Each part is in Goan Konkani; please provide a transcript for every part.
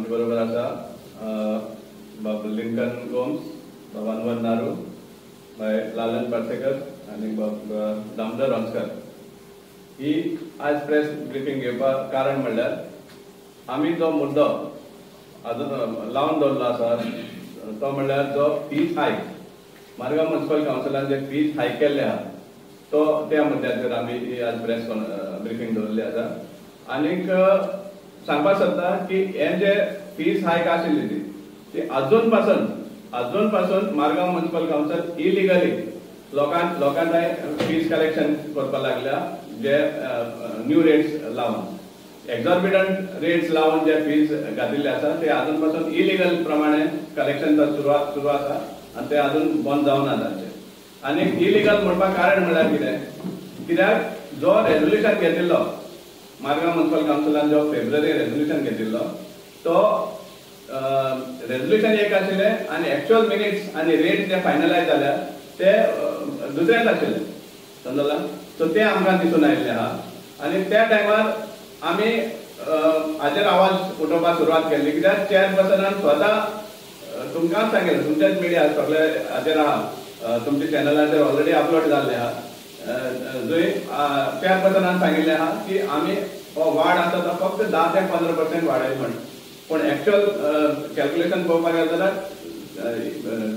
आमचे बरोबर आसा बाब लिंकन गोम्स, बाब अनवर नारू, बाय लालन पार्सेकर आनी बाब दामोदर रोंस्कर. ही आज प्रेस ब्रिफींग घेवपाक कारण म्हणल्यार आमी जो मुद्दो अजून लावन दवरलो आसा तो म्हणल्यार जो फीस हायक मारगांव म्युनिसिपल कावन्सिलान जे फीस हायक केल्ले आहा तो त्या मुद्द्याचेर आमी ही आज प्रेस ब्रिफींग दवरली आसा. आनीक सांगपाक सोदता की हे जे फीस हायक आशिल्ली ती अजून पासून मारगांव म्युनिसिपल कावन्सिल इलिगली लोकांक फीस कलेक्शन करपाक लागल्या, जे न्यू रेट्स लावन एक्झॉर्बिटंट रेट्स लावन जे फीस घातिल्ले आसा ते अजून पासून इलिगल प्रमाणे कलेक्शन सुरू आसा आनी ते अजून बंद जावना तांचे. आनी इलिगल म्हणपाक कारण म्हणल्यार कितें, कित्याक जो रेजोल्युशन घेतिल्लो मारगांव म्युनिसिपल कावन्सिलान जो फेब्रुवारी रेजोल्युशन घेतिल्लो तो रेजोल्युशन एक आशिल्लें आनी एक्चुअल मिनिट्स आनी रेट जे फायनलायज जाल्या ते दुसरेच आशिल्ले, समजला. सो ते आमकां दिसून आयिल्लें आहा आनी त्या टायमार आमी हाजेर आवाज उठोवपाक सुरवात केल्ली, कित्याक चेअरपर्सनान स्वता तुमकांच सांगिल्लें, तुमच्याच मिडिया सगळे हाजेर आहा, तुमच्या चॅनलाचेर ऑलरेडी अपलोड जाल्लें आहा, जंय चेअरपर्सनान सांगिल्लें आहा की आमी हो वाड आसा तो फक्त 10 ते 15% वाडयल म्हण, पूण एक्चुअल कॅल्क्युलेशन पळोवपाक गेलें जाल्यार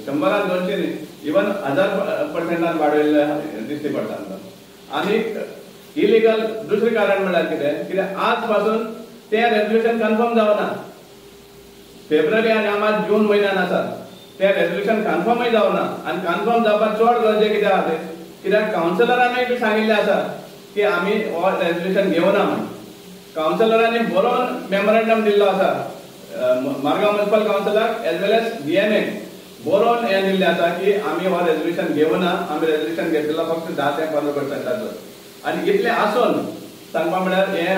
100 200 न्ही, इवन 1000% वाडयल्लें दिश्टी पडटा आमकां. आनी इलिगल दुसरें कारण म्हणल्यार कितें, कित्याक आज पासून तें रेजोल्युशन कन्फर्म जावना. फेब्रुवारी आनी आमी जून म्हयन्यान आसा, तें रेजोल्युशन कन्फर्मूय जावना आनी कन्फर्म जावपाक चड गरजें कित्याक आसा तें, कित्याक कावन्सिलरांनीय बी सांगिल्लें आसा की आमी हो रेजोल्युशन घेवना म्हण. कावन्सिलरांनी बरोवन मेमोरेंडम दिल्लो आसा मारगांव म्युनिसिपल कावन्सिलाक एज वेल एज डीएमए बरोवन हें दिल्लें आसा की आमी हो रेजोल्युशन घेवना, आमी रेजोल्युशन घेतिल्लो फक्त 10 ते 15%. आनी इतलें आसून सांगपा म्हळ्यार हें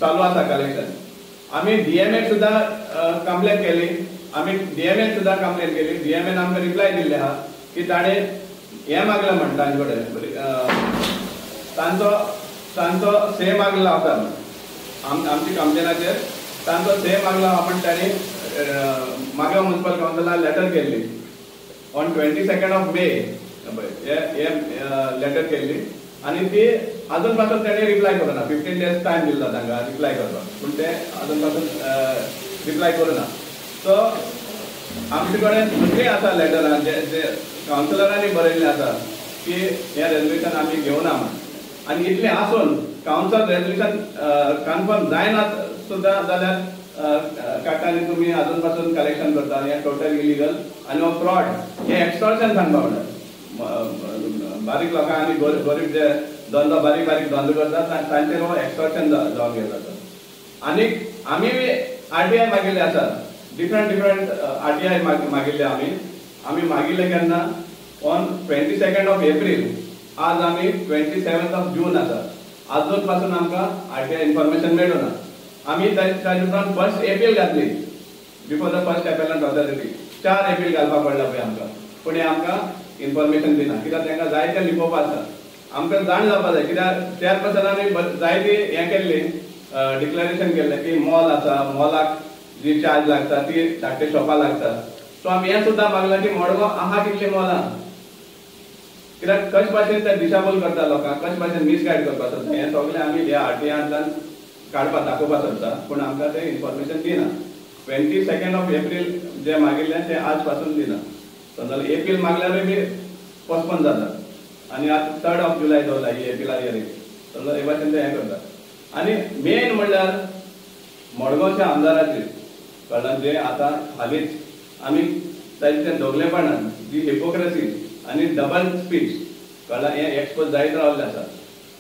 चालू आसा कलेक्शन. आमी डीएमए सुद्दां कंप्लेन केली, आमी डीएमए सुद्दां कंप्लेन केली, डीएमएन आमकां रिप्लाय दिल्ले आहा की ताणें हें मागलें म्हण तांचे कडेन तांचो तांचो से मागला आसा आमची कंप्लेनाचेर, तांचो से मागला आहा म्हण तांणी मारगांव म्युनिसिपल कावन्सिलान लेटर केल्ली ऑन 22 मे हे लेटर केल्ली आनी ती अजून पासून तांणी रिप्लाय करूना. 15 डेज टायम दिल्लो तांकां रिप्लाय करपाक, पूण ते अजून पासून रिप्लाय करूना. सो आमचे कडेन दुसरी आसा लेटरां जे जे कावन्सिलरांनी बरयल्लें आसा की हें रेजोल्युशन आमी घेवना म्हण. आनी इतलें आसून कावन्सिल रेजोल्युशन कन्फर्म जायना सुद्दां जाल्यार काडटा आनी तुमी अजून पासून कलेक्शन करता, हें टोटल इलिगल आनी हो फ्रॉड, हें एक्सटॉर्शन सांगपा म्हणल्यार बारीक लोकांक आनी गरीब जे धंदो बारीक बारीक धंदो करतात तांचेर हो एक्सटॉर्शन जावन गेलो आसा. आनी आमी आरटीआय मागिल्ले आसा, डिफरंट डिफरंट आरटीआय मागिल्ले आमी आमी मागिल्ले केन्ना ऑन 22 एप्रील, आज आमी 27 जून आसा, आजून पासून आमकां आरटीआय इन्फॉर्मेशन मेळना. आमी ताजे उपरांत फर्स्ट एपील घातली before the first appellant authority, 4 appeal घालपाक पडला पळय आमकां, पूण हें आमकां इन्फॉर्मेशन दिना, कित्याक तांकां जाय तें लिपोवपा आसा. आमकां जाण जावपा जाय, कित्याक चेअरपर्सनान जायती हें केल्ली डिक्लेरेशन केल्लें की मॉल आसा, मॉलाक जी चार्ज लागता ती धाकटे शॉपां लागता. सो आमी हें सुद्दां मागलां की मडगांव आहा कितलीं मॉलां, कित्याक कशे भाशेन ते दिशाभूल करता लोकांक, कशे भाशेन मिसगायड करपाक सोदता, हें सगळें आमी ह्या आरटीआयांतल्यान काडपाक दाखोवपाक सोदता, पूण आमकां तें इन्फॉर्मेशन दिना. 22 एप्रील जें मागिल्लें तें आज पासून दिना, समजा एपील मागल्यारूय बी पोस्टपोन जाता आनी आतां 3 जुलय दवरला ही एपिला हियरींग, समजा हे भाशेन ते हें करता. आनी मेन म्हणल्यार मडगांवच्या आमदाराची कळ्ळें जे आतां हालींच आमी तांचे दोगलेपणान जी हिपोक्रेसी आनी डबल स्पीच कळ्ळां हें एक्सपोज जायत रावल्लें आसा,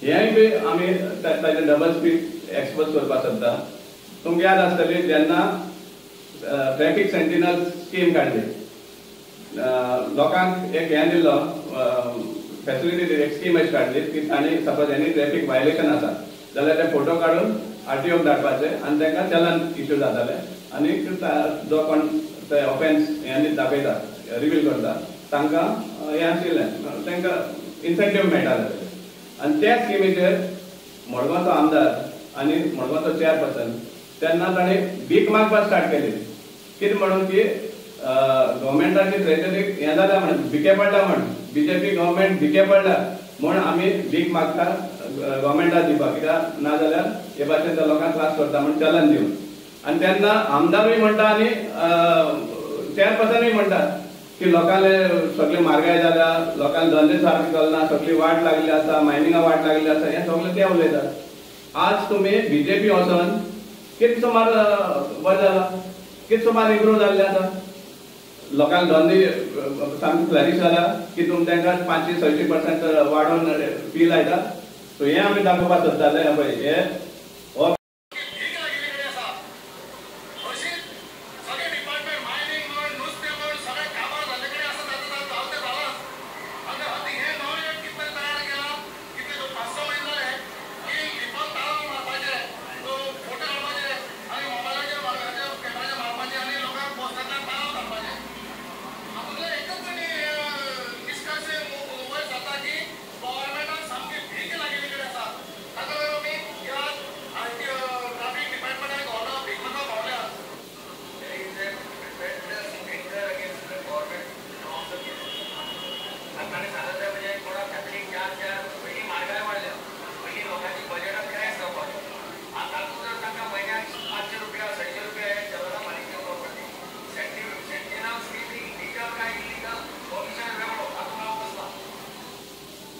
हेंय बी आमी ताजें डबल स्पीच एक्सपोज करपाक सोदता. तुमकां याद आसतली जेन्ना ट्रॅफिक सेंटिनल स्कीम काडली, लोकांक एक हें दिल्लो फॅसिलिटी, एक स्कीम अशी काडली की तांणी सपोज एनी ट्रॅफिक व्हायलेशन आसा जाल्यार ते फोटो काडून आरटीओक धाडपाचे आनी तांकां चलन इश्यू जाताले आनी जो कोण ते ऑफेन्स हें दाखयता रिवील करता तांकां हें आशिल्लें, तांकां इन्सेंटीव मेळटाले. आनी त्या स्किमीचेर मडगांवचो आमदार आनी मडगांवचो चेअरपर्सन तेन्ना ताणें भीक मागपाक स्टार्ट केली. कितें म्हणून की गव्हर्मेंटाची ट्रेजरीक हें जाल्या म्हण, भिके पडल्या म्हण, बीजेपी गव्हर्मेंट भिके पडल्या म्हूण आमी भीक मागता गव्हर्मेंटाक दिवपाक, कित्याक ना जाल्यार हे भाशेन त्या लोकांक त्रास करता म्हूण चलन दिवन. आनी तेन्ना आमदारूय म्हणटा आनी चेअरपर्सनूय म्हणटा की लोकांले सगळे म्हारगाय जाल्या, लोकांक धंदे सारके चलना, सगळी वाट लागली आसा, मायनिंगा वाट लागली आसा, हें सगळें ते उलयतात. आज तुमी बीजेपी वचोन कितें सुमार बरें जाला, कितें सुमार इम्प्रूव जाल्लें आसा, लोकांक धंदे सामके फ्लॅरिश जाल्या की तुमी तांकां 500-600% वाडोवन फी लायता. सो हें आमी दाखोवपाक सोदताले. पळय हे हो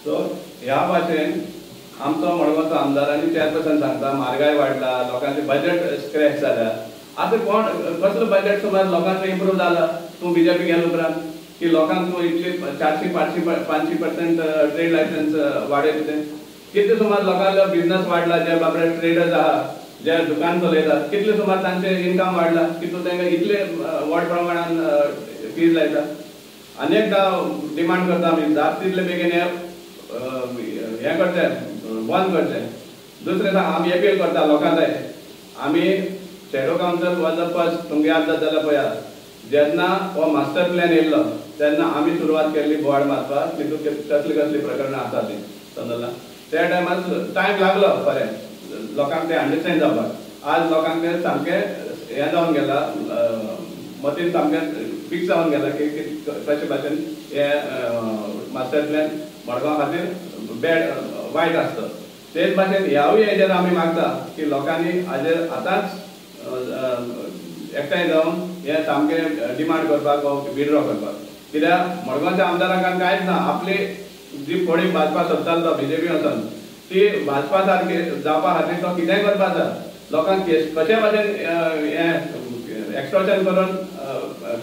सो ह्या भाशेन आमचो मडगांवचो आमदार आनी चेअरपर्सन सांगता म्हारगाय वाडला, लोकांचे बजेट स्क्रॅच जाल्या. आतां कोण कसलो बजेट सुमार लोकांचो इम्प्रूव जाला तूं बीजेपी गेल्या उपरांत की लोकांक तूं इतले 400-500-500% ट्रेड लायसन्स वाडयता तें कितले सुमार लोकांलो बिजनस वाडला, जे बाबडे ट्रेडर्स आहा, जे दुकान चलयतात कितले सुमार तांचे इनकम वाडला की तूं तांकां इतले व्हड प्रमाणान फीज लायता. आनी एकदां डिमांड करता आमी जात तितले बेगीन हें करचें, बंद करचें. दुसरें सांग आमी अपील करता लोकांक, आमी shadow council was the first, तुमकां याद जाता जाल्यार पळयात जेन्ना हो मास्टर प्लॅन येयल्लो तेन्ना आमी सुरवात केल्ली बोवाळ मारपाक तितूंत कसली कसली प्रकरणां आसा तीं समजला. त्या टायमार टायम लागलो बरें लोकांक तें अंडरस्टँड जावपाक. आज लोकांक तें सामकें हें जावन गेलां, मतीन सामकें फिक्स जावन गेलां की कशे भाशेन हें मास्टर प्लॅन मडगांव खातीर बॅड वायट आसता. तेच भाशेन ह्यावूय हेजेर आमी मागता की लोकांनी हाजेर आतांच एकठांय जावन हें सामकें डिमांड करपाक वा विड्रॉ करपाक. कित्याक मडगांवच्या आमदारांक कांयच ना, आपली जी फोडी भाजपा सोदतालो तो बीजेपी वचोन ती भाजपा सारकी जावपा खातीर तो कितेंय करपाक जाय. लोकांक कशे भाशेन हें एक्सटॉर्शन करून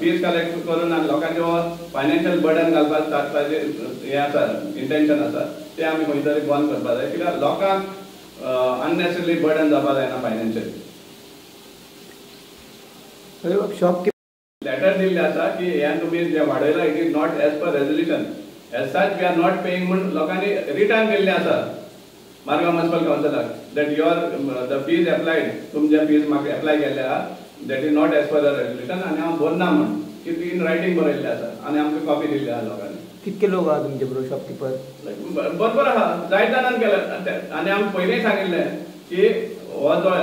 फीज कलेक्ट करून आनी लोकांचे हो फायनान्शियल बर्डन घालपाक सादपाचें हें आसा, इंटेन्शन आसा, तें आमी खंय तरी बंद करपाक जाय. कित्याक लोकांक अननेसेसरी बर्डन जावपाक जायना फायनान्शियल. शॉप लेटर दिल्लें आसा की हें तुमी जें वाडयलां it is not as per resolution, as such we are not paying म्हूण लोकांनी रिटर्न केल्लें आसा मारगांव म्युनिसिपल कावन्सिलाक that your the fees applied, तुमी जे फीज म्हाका एप्लाय केल्ले आहा that is not as per the resolution आनी हांव भरना म्हूण की इन रायटींग बरयल्लें आसा आनी आमकां कॉपी दिल्ली आहा लोकांनी. कितके लोक आहा तुमचे बरोबर शॉपकिपर? बरोबर आहा, जायते जाणांनी केलें. आनी आमी पयलींय सांगिल्लें की हो जो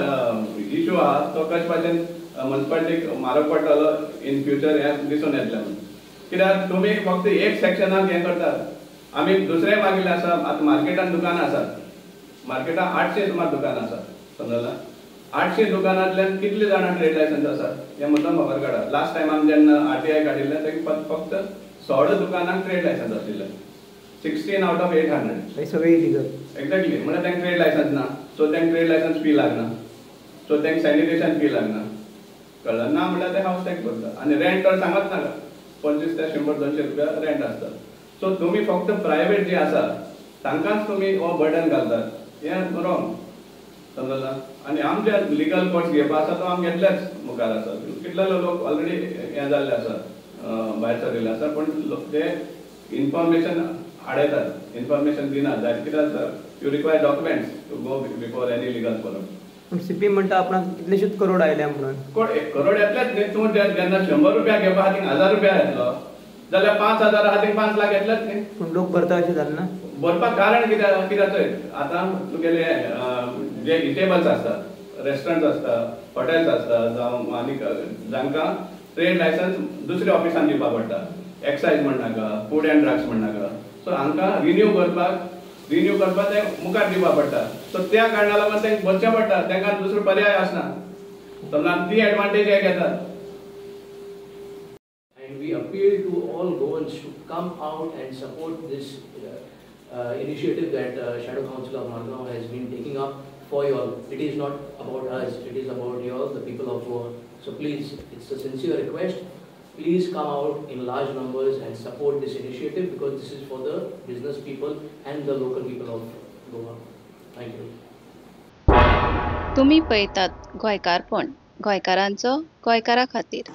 इशू आहा तो कशे भाशेन म्युनिसिपालिटीक म्हारग पडटलो इन फ्युचर हें दिसून येतलें म्हणून. कित्याक तुमी फक्त एक सेक्शनाक हें करतात, आमी दुसरें मागिल्लें आसा. आतां मार्केटान दुकानां आसात, मार्केटान 800 सुमार दुकानां आसात समजला. 800 दुकानांतल्यान कितले जाणां ट्रेड लायसन्स आसा हें मुद्दम खबर काडा. लास्ट टायम आमी जेन्ना RTI काडिल्लें ते फक्त 100 दुकानांक ट्रेड लायसन्स आशिल्लें, 16 out of 800. सगळे इलिगल. एक्झॅक्टली, म्हणल्यार तांकां ट्रेड लायसन्स ना, सो तांकां ट्रेड लायसन्स फी लागना, सो तांकां सॅनिटेशन फी लागना, कळ्ळें ना म्हणल्यार ते हावस टॅक्स भरता. आनी रेंट तर सांगत नाका, 25 ते 100-200 रुपया रेंट आसता. सो तुमी फक्त प्रायवेट जे आसा तांकांच तुमी हो बर्डन घालतात, हें रॉंग समजला. आनी आमचे लिगल कोर्स घेवपा आसा तो आमी घेतलेच मुखार आसा. कितले लोक ऑलरेडी हें जाल्ले आसा, भायर सरिल्ले आसा, पूण ते इन्फॉर्मेशन आडयतात, इन्फॉर्मेशन दिना जाय. कित्याक you require documents to go before any legal forum. पूण सीपी म्हणटा आपणाक कितलेशेच करोड आयल्या म्हणून. करोड येतलेच न्ही, तूं जेन्ना 100 रुपया घेवपा खातीर 1000 रुपया येतलो जाल्यार 5000 खातीर 5 लाख येतलेच न्ही. पूण लोक भरता अशें जालें ना. भरपाक कारण कित्याक, कित्याक आतां तुगेले जे इटेबल्स आसतात, रेस्टॉरंट्स आसता, हॉटेल्स आसता, जावं आनीक जांकां ट्रेड लायसन्स दुसऱ्या ऑफिसान दिवपाक पडटा, एक्सायज म्हणनाका, फूड अँड ड्रग्स म्हणनाका, सो हांकां रिन्यू करपाक ते मुखार दिवपाक पडटा. सो त्या कारणा लागून तांकां भरचें पडटा, तांकां दुसरो पर्याय आसना. समजा ती एडवांटेज हे घेतात. And we appeal to all Goans to come out and support this initiative that Shadow Council of Margao has been taking up for you all. It is not about us, it is about you all, the people of Goa. So please, it's a sincere request, please come out in large numbers and support this initiative because this is for the business people and the local people of Goa. Thank you. तुम्ही पळयतात गोंयकारपण, गोंयकारांचो गोंयकारा खातीर.